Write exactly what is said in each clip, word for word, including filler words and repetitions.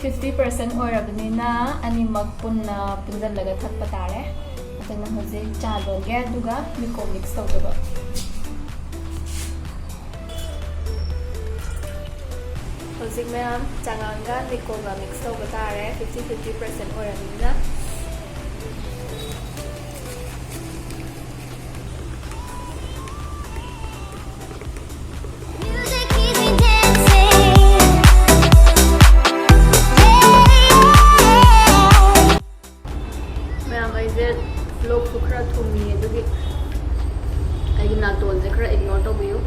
Fifty percent ꯑꯣꯏꯔꯕꯅꯤꯅ ꯑꯅꯤꯃꯛ ꯄꯨꯟꯅ ꯄꯨꯟꯁꯤꯜꯂꯒ ꯊꯛꯄ ꯇꯥꯔꯦ꯫ ꯑꯗꯨꯅ ꯍꯧꯖꯤꯛ ꯆꯥ ꯂꯣꯟꯒꯦ, ꯑꯗꯨꯒ ꯃꯤꯀꯣ ꯃꯤꯛꯁ ꯇꯧꯗꯕ꯫ ꯍꯧꯖꯤꯛ ꯃꯌꯥꯝ ꯆꯉꯥꯡꯒ ꯃꯤꯀꯣꯒ ꯃꯤꯛꯁ ꯇꯧꯕ ꯇꯥꯔꯦ, ꯐꯤꯐꯇꯤ ꯐꯤꯐꯇꯤ ꯄꯥꯔꯁꯦꯟ ꯑꯣꯏꯔꯕꯅꯤꯅ꯫ ꯃꯌꯥꯝ, ꯑꯩꯁꯦ ꯂꯣꯛꯁꯨ ꯈꯔ ꯊꯨꯡꯉꯤ, ꯑꯗꯨꯒꯤ ꯑꯩꯒꯤ ꯅꯥꯇꯣꯟꯁꯦ ꯈꯔ ꯏꯒꯅꯣꯔ ꯇꯧꯕꯤꯌꯨ꯫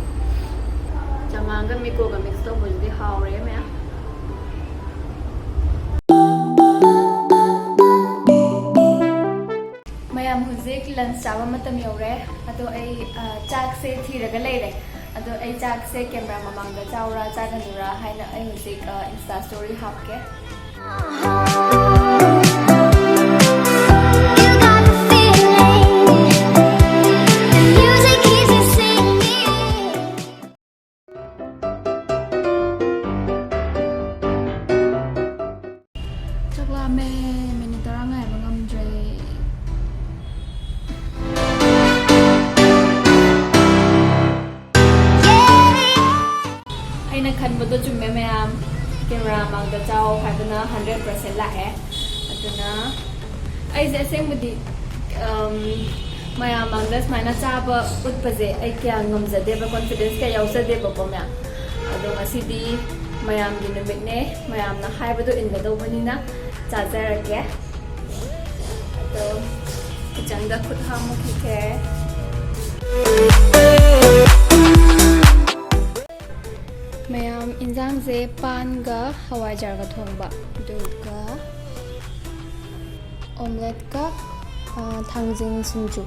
ꯆꯉꯥꯡꯒ ꯃꯤꯀꯣꯒ ꯃꯤꯛꯁ ꯇꯧꯕꯁꯤꯗꯤ ꯍꯥꯎꯔꯦ ꯃꯌꯥꯝ꯫ ꯃꯌꯥꯝ, ꯍꯧꯖꯤꯛ ꯂꯟꯁ ꯆꯥꯕ ꯃꯇꯝ ꯌꯧꯔꯦ꯫ ꯑꯗꯣ ꯑꯩ, ꯑ, ꯆꯥꯛꯁꯦ ꯊꯤꯔꯒ ꯂꯩꯔꯦ꯫ ꯑꯗꯣ ꯑꯩ ꯆꯥꯛꯁꯦ ꯀꯦꯃꯦꯔꯥ ꯃꯃꯥꯡꯗ ꯆꯥꯎꯔꯥ ꯆꯥꯒꯅꯨꯔꯥ ꯍꯥꯏꯅ ꯑꯩ ꯍꯧꯖꯤꯛ, ꯑ, ꯏꯟꯁꯇꯥ ꯁ꯭ꯇꯣꯔꯤ ꯍꯥꯞꯀꯦ꯫ ꯆꯥꯛ ꯂꯥꯝꯃꯦ, ꯃꯤꯅꯤꯠ ꯇꯔꯥ ꯉꯥꯏꯕ ꯉꯝꯗ꯭ꯔꯦ꯫ ꯑꯩꯅ ꯈꯟꯕꯗꯣ ꯆꯨꯝꯃꯦ ꯃꯌꯥꯝ, ꯀꯦꯃꯦꯔꯥ ꯃꯥꯡꯗ ꯆꯥꯎ ꯍꯥꯏꯕꯅ ꯍꯟꯗ꯭ꯔꯦꯠ ꯄꯥꯔꯁꯦꯟ ꯂꯥꯛꯑꯦ꯫ ꯑꯗꯨꯅ ꯑꯩꯁꯦ ꯑꯁꯦꯡꯕꯗꯤ, ꯑꯝ, ꯃꯌꯥꯝ ꯃꯥꯡꯗ ꯁꯨꯃꯥꯏꯅ ꯆꯥꯕ ꯎꯠꯄꯁꯦ ꯑꯩ ꯀꯌꯥ ꯉꯝꯖꯗꯦꯕ, ꯀꯣꯟꯐꯤꯗꯦꯟꯁ ꯀꯌꯥ ꯌꯥꯎꯖꯗꯦꯕꯀꯣ ꯃꯌꯥꯝ꯫ ꯑꯗꯣ ꯉꯁꯤꯗꯤ ꯃꯌꯥꯝꯒꯤ ꯅꯨꯃꯤꯠꯅꯦ, ꯃꯌꯥꯝꯅ ꯍꯥꯏꯕꯗꯣ ꯏꯟꯒꯗꯧꯕꯅꯤꯅ ꯆꯥꯖꯔꯒꯦ꯫ ꯑꯗꯣ ꯀꯤꯆꯟꯗ ꯈꯨꯠ ꯍꯥꯝꯃꯨꯈꯤꯒꯦ꯫ ꯃꯌꯥꯝ, ꯏꯟꯖꯥꯡꯁꯦ ꯄꯥꯟꯒ ꯍꯋꯥꯏꯖꯥꯔꯒ ꯊꯣꯡꯕ, ꯑꯗꯨꯒ ꯑꯣꯝꯂꯦꯠꯀ, ꯑ, ꯊꯥꯡꯖꯤꯡ ꯁꯤꯡꯖꯨ꯫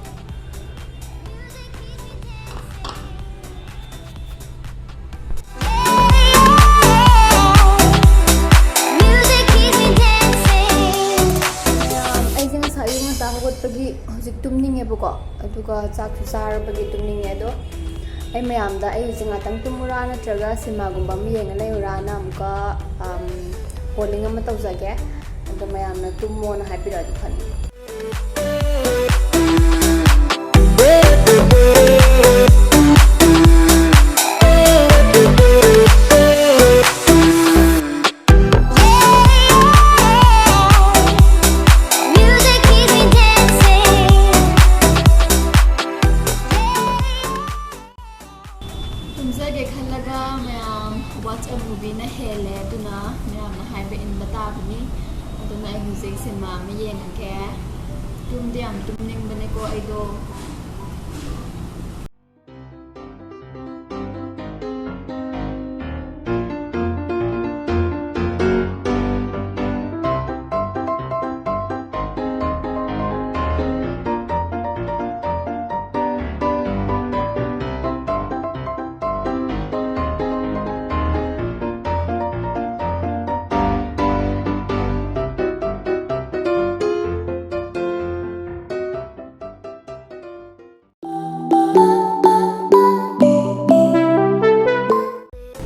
ꯃꯌꯥꯝ, ꯑꯩꯁꯦ ꯉꯁꯥꯏ ꯑꯌꯨꯛ ꯉꯟꯇꯥ ꯍꯧꯒꯠꯄꯒꯤ ꯍꯧꯖꯤꯛ ꯇꯨꯝꯅꯤꯡꯉꯦꯕꯀꯣ, ꯑꯗꯨꯒ ꯆꯥꯛꯁꯨ ꯆꯥꯔꯕꯒꯤ ꯇꯨꯝꯅꯤꯡꯉꯦ꯫ ꯑꯗꯣ ꯑꯩ ꯃꯌꯥꯝꯗ ꯑꯩ ꯍꯧꯖꯤꯛ ꯉꯥꯛꯇꯪ ꯇꯨꯝꯃꯨꯔꯥ ꯅꯠꯇ꯭ꯔꯒ ꯁꯤꯅꯦꯃꯥꯒꯨꯝꯕ ꯑꯃ ꯌꯦꯡꯉ ꯂꯩꯔꯨꯔꯥꯅ ꯑꯃꯨꯛꯀ, ꯑꯝ, Polling ꯑꯃ ꯇꯧꯖꯒꯦ, ꯑꯗꯣ ꯃꯌꯥꯝꯅ ꯇꯨꯝꯃꯣꯅ ꯍꯥꯏꯕꯤꯔꯛꯑꯗꯤ ꯐꯅꯤ꯫ ꯇꯨꯝꯖꯒꯦ ꯈꯜꯂꯒ ꯃꯌꯥꯝ Watch a Movieꯅ ꯍꯦꯜꯂꯦ, ꯑꯗꯨꯅ ꯃꯌꯥꯝꯅ ꯍꯥꯏꯕ ꯏꯟꯕ ꯇꯥꯕꯅꯤ꯫ ꯑꯗꯨꯅ ꯑꯩ ꯍꯧꯖꯤꯛ ꯁꯤꯅꯦꯃꯥ ꯑꯃ ꯌꯦꯡꯉꯒꯦ꯫ ꯇꯨꯝꯗꯤ ꯌꯥꯝ ꯇꯨꯝꯅꯤꯡꯕꯅꯦꯀꯣ ꯑꯩꯗꯣ꯫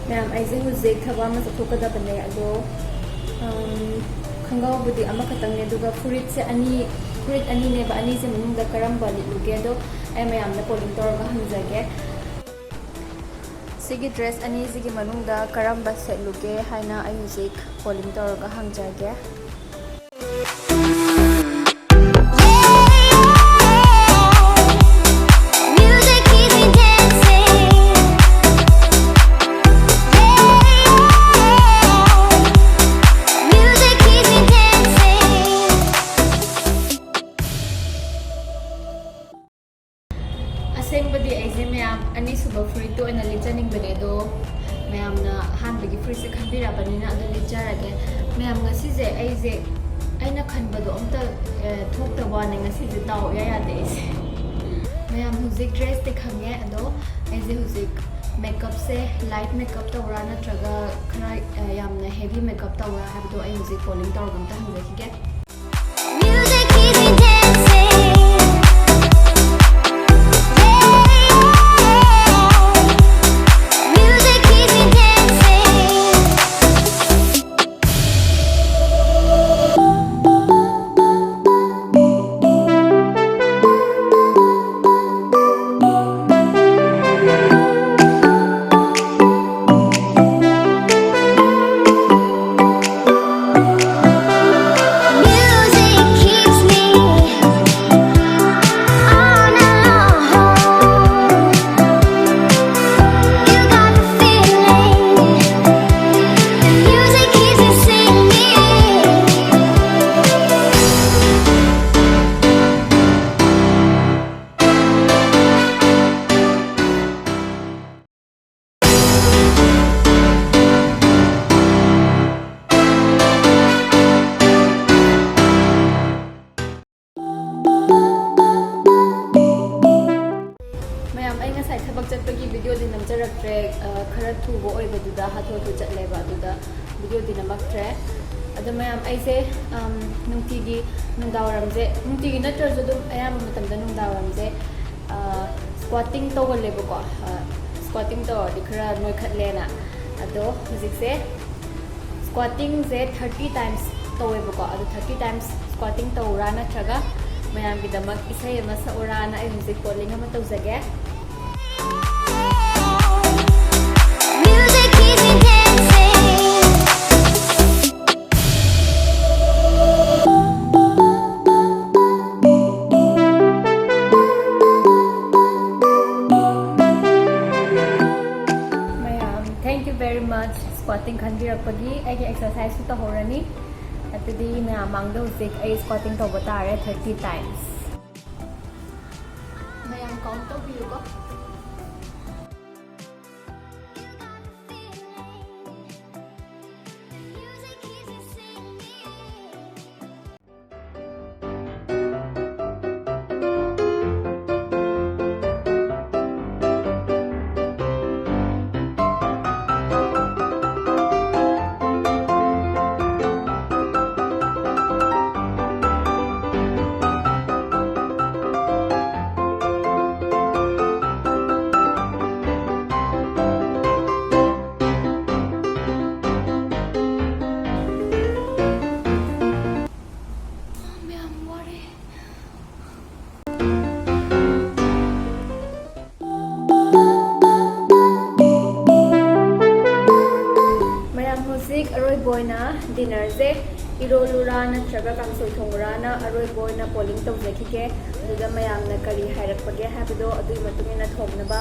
ꯃꯌꯥꯝ, ꯑꯩꯁꯦ ꯍꯧꯖꯤꯛ ꯊꯕꯛ ꯑꯃ ꯆꯠꯊꯣꯛꯀꯗꯕꯅꯦ, ꯑꯗꯣ, ꯎꯝ, ꯈꯣꯡꯒ꯭ꯔꯥꯎꯕꯨꯗꯤ ꯑꯃꯈꯛꯇꯪꯅꯦ, ꯑꯗꯨꯒ ꯐꯨꯔꯤꯠꯁꯦ ꯑꯅꯤ, ꯐꯨꯔꯤꯠ ꯑꯅꯤꯅꯦꯕ, ꯑꯅꯤꯁꯦ ꯃꯅꯨꯡꯗ ꯀꯔꯝꯕ ꯂꯤꯠꯂꯨꯒꯦꯗꯣ ꯑꯩ ꯃꯌꯥꯝꯗ polling ꯇꯧꯔꯒ ꯍꯪꯖꯒꯦ꯫ ꯁꯤꯒꯤ dress ꯑꯅꯤꯁꯤꯒꯤ ꯃꯅꯨꯡꯗ ꯀꯔꯝꯕ ꯁꯦꯠꯂꯨꯒꯦ ꯍꯥꯏꯅ ꯑꯩ ꯍꯧꯖꯤꯛ polling ꯇꯧꯔꯒ ꯍꯪꯖꯒꯦ꯫ ꯑꯁꯦꯡꯕꯗꯤ ꯑꯩꯁꯦ ꯃꯌꯥꯝ ꯑꯅꯤꯁꯨꯕ ꯐꯨꯔꯤꯠꯇꯨ ꯑꯣꯏꯅ ꯂꯤꯠꯆꯅꯤꯡꯕꯅꯦ, ꯑꯗꯣ ꯃꯌꯥꯝꯅ ꯑꯍꯥꯟꯕꯒꯤ ꯐꯨꯔꯤꯠꯁꯦ ꯈꯟꯕꯤꯔꯕꯅꯤꯅ ꯑꯗꯨ ꯂꯤꯠꯆꯔꯒꯦ꯫ ꯃꯌꯥꯝ, ꯉꯁꯤꯁꯦ ꯑꯩꯁꯦ ꯑꯩꯅ ꯈꯟꯕꯗꯣ ꯑꯝꯇ, ꯑꯦ, ꯊꯣꯛꯇꯕ ꯋꯥꯅꯦ꯫ ꯉꯁꯤꯁꯦ ꯗꯥꯎ ꯏꯌꯥ ꯌꯥꯗꯦ ꯑꯩꯁꯦ꯫ ꯃꯌꯥꯝ, ꯍꯧꯖꯤꯛ dressꯇꯤ ꯈꯪꯉꯦ, ꯑꯗꯣ ꯑꯩꯁꯦ ꯍꯧꯖꯤꯛ makeupꯁꯦ light makeup ꯇꯧꯕ꯭ꯔꯥ ꯅꯠꯇ꯭ꯔꯒ ꯈꯔ, ꯑꯦ, ꯌꯥꯝꯅ heavy makeup ꯇꯧꯕ꯭ꯔꯥ ꯍꯥꯏꯕꯗꯣ ꯑꯩ ꯍꯧꯖꯤꯛ polling ꯇꯧꯔꯒ ꯑꯝꯇ ꯍꯪꯖꯈꯤꯒꯦ꯫ ꯇꯤꯟꯅꯃꯛꯇ꯭ꯔꯦ꯫ ꯑꯗꯣ ꯃꯌꯥꯝ, ꯑꯩꯁꯦ, ꯑꯝ, ꯅꯨꯡꯇꯤꯒꯤ ꯅꯨꯡꯗꯥꯡꯋꯥꯏꯔꯝꯁꯦ, ꯅꯨꯡꯇꯤꯒꯤ ꯅꯠꯇ꯭ꯔꯁꯨ ꯑꯗꯨꯝ ꯑꯌꯥꯝꯕ ꯃꯇꯝꯗ ꯅꯨꯡꯗꯥꯡꯋꯥꯏꯔꯝꯁꯦ, ꯑ, squatting ꯇꯧꯒꯜꯂꯦꯕꯀꯣ꯫ ꯑ, squatting ꯇꯧꯔꯗꯤ ꯈꯔ ꯅꯣꯏꯈꯠꯂꯦꯅ꯫ ꯑꯗꯣ ꯍꯧꯖꯤꯛꯁꯦ squattingꯁꯦ thirty times ꯇꯧꯋꯦꯕꯀꯣ꯫ ꯑꯗꯣ thirty times squatting ꯇꯧꯔꯥ ꯅꯠꯇ꯭ꯔꯒ ꯃꯌꯥꯝꯒꯤꯗꯃꯛ ꯏꯁꯩ ꯑꯃ ꯁꯛꯎꯔꯥꯅ ꯑꯩ ꯍꯧꯖꯤꯛ polling ꯑꯃ ꯇꯧꯖꯒꯦ꯫ Music keeps me dancing. ꯃꯌꯥꯝ, thank you very much squatting ꯈꯟꯕꯤꯔꯛꯄꯒꯤ꯫ ꯑꯩꯒꯤ exerciseꯁꯨ ꯇꯧꯍꯧꯔꯅꯤ꯫ ꯑꯗꯨꯗꯤ ꯃꯌꯥꯝ ꯃꯥꯡꯗ ꯍꯧꯖꯤꯛ ꯑꯩ squatting ꯇꯧꯕ ꯇꯥꯔꯦ thirty times꯫ ꯃꯌꯥꯝ count ꯇꯧꯕꯤꯌꯨꯀꯣ꯫ ꯃꯌꯥꯝ ꯋꯥꯔꯦ꯫ ꯃꯌꯥꯝ, ꯍꯧꯖꯤꯛ ꯑꯔꯣꯏꯕ ꯑꯣꯏꯅ dinnerꯁꯦ ꯏꯔꯣꯜꯂꯨꯔꯥ ꯅꯠꯇ꯭ꯔꯒ ꯀꯥꯡꯁꯣꯏ ꯊꯣꯡꯉꯨꯔꯥꯅ ꯑꯔꯣꯏꯕ ꯑꯣꯏꯅ polling ꯇꯧꯖꯈꯤꯒꯦ꯫ ꯑꯗꯨꯗ ꯃꯌꯥꯝꯅ ꯀꯔꯤ ꯍꯥꯏꯔꯛꯄꯒꯦ ꯍꯥꯏꯕꯗꯣ ꯑꯗꯨꯒꯤ ꯃꯇꯨꯡ ꯏꯟꯅ ꯊꯣꯡꯅꯕ꯫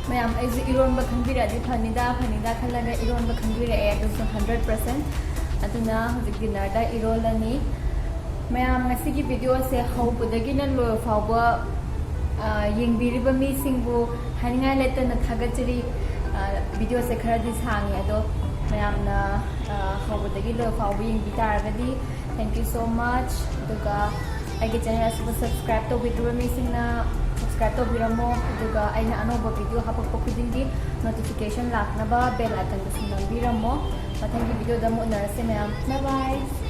ꯃꯌꯥꯝ, ꯑꯩꯁꯦ ꯏꯔꯣꯟꯕ ꯈꯟꯕꯤꯔꯛꯑꯗꯤ ꯐꯅꯤꯗ, ꯐꯅꯤꯗ ꯈꯜꯂꯒ ꯏꯔꯣꯟꯕ ꯈꯟꯕꯤꯔꯛꯑꯦ꯫ ꯑꯗꯨꯁꯨ hundred percent꯫ ꯑꯗꯨꯅ ꯍꯧꯖꯤꯛ dinnerꯗ ꯏꯔꯣꯜꯂꯅꯤ꯫ ꯃꯌꯥꯝ, ꯉꯁꯤꯒꯤ videoꯁꯦ ꯍꯧꯕꯗꯒꯤꯅ ꯂꯣꯏꯕ ꯐꯥꯎꯕ, ꯑ, ꯌꯦꯡꯕꯤꯔꯤꯕ ꯃꯤꯁꯤꯡꯕꯨ ꯍꯥꯏꯅꯤꯡꯉꯥꯏ ꯂꯩꯇꯅ ꯊꯥꯒꯠꯆꯔꯤ꯫ ꯚꯤꯗꯤꯑꯣꯁꯦ ꯈꯔꯗꯤ ꯁꯥꯡꯉꯦ, ꯑꯗꯣ ꯃꯌꯥꯝꯅ ꯍꯧꯕꯗꯒꯤ ꯂꯣꯏ ꯐꯥꯎꯕ ꯌꯦꯡꯕꯤ ꯇꯥꯔꯒꯗꯤ thank you so much꯫ ꯑꯗꯨꯒ ꯑꯩꯒꯤ ꯆꯦꯅꯦꯜ ꯑꯁꯤꯕꯨ ꯁꯕꯁꯀ꯭ꯔꯥꯏꯕ ꯇꯧꯕꯤꯗ꯭ꯔꯤꯕ ꯃꯤꯁꯤꯡꯅ ꯁꯕꯁꯀ꯭ꯔꯥꯏꯕ ꯇꯧꯕꯤꯔꯝꯃꯣ꯫ ꯑꯗꯨꯒ ꯑꯩꯅ ꯑꯅꯧꯕ ꯚꯤꯗꯤꯑꯣ ꯍꯥꯞꯄꯛꯄ ꯈꯨꯗꯤꯡꯒꯤ ꯅꯣꯇꯤꯐꯤꯀꯦꯁꯟ ꯂꯥꯛꯅꯕ ꯕꯦꯜ ꯑꯥꯏꯀꯟꯗꯨꯁꯨ ꯅꯝꯕꯤꯔꯝꯃꯣ꯫ ꯃꯊꯪꯒꯤ ꯚꯤꯗꯤꯑꯣꯗ ꯑꯃꯨꯛ ꯎꯅꯔꯁꯦ ꯃꯌꯥꯝ꯫ Bye bye꯫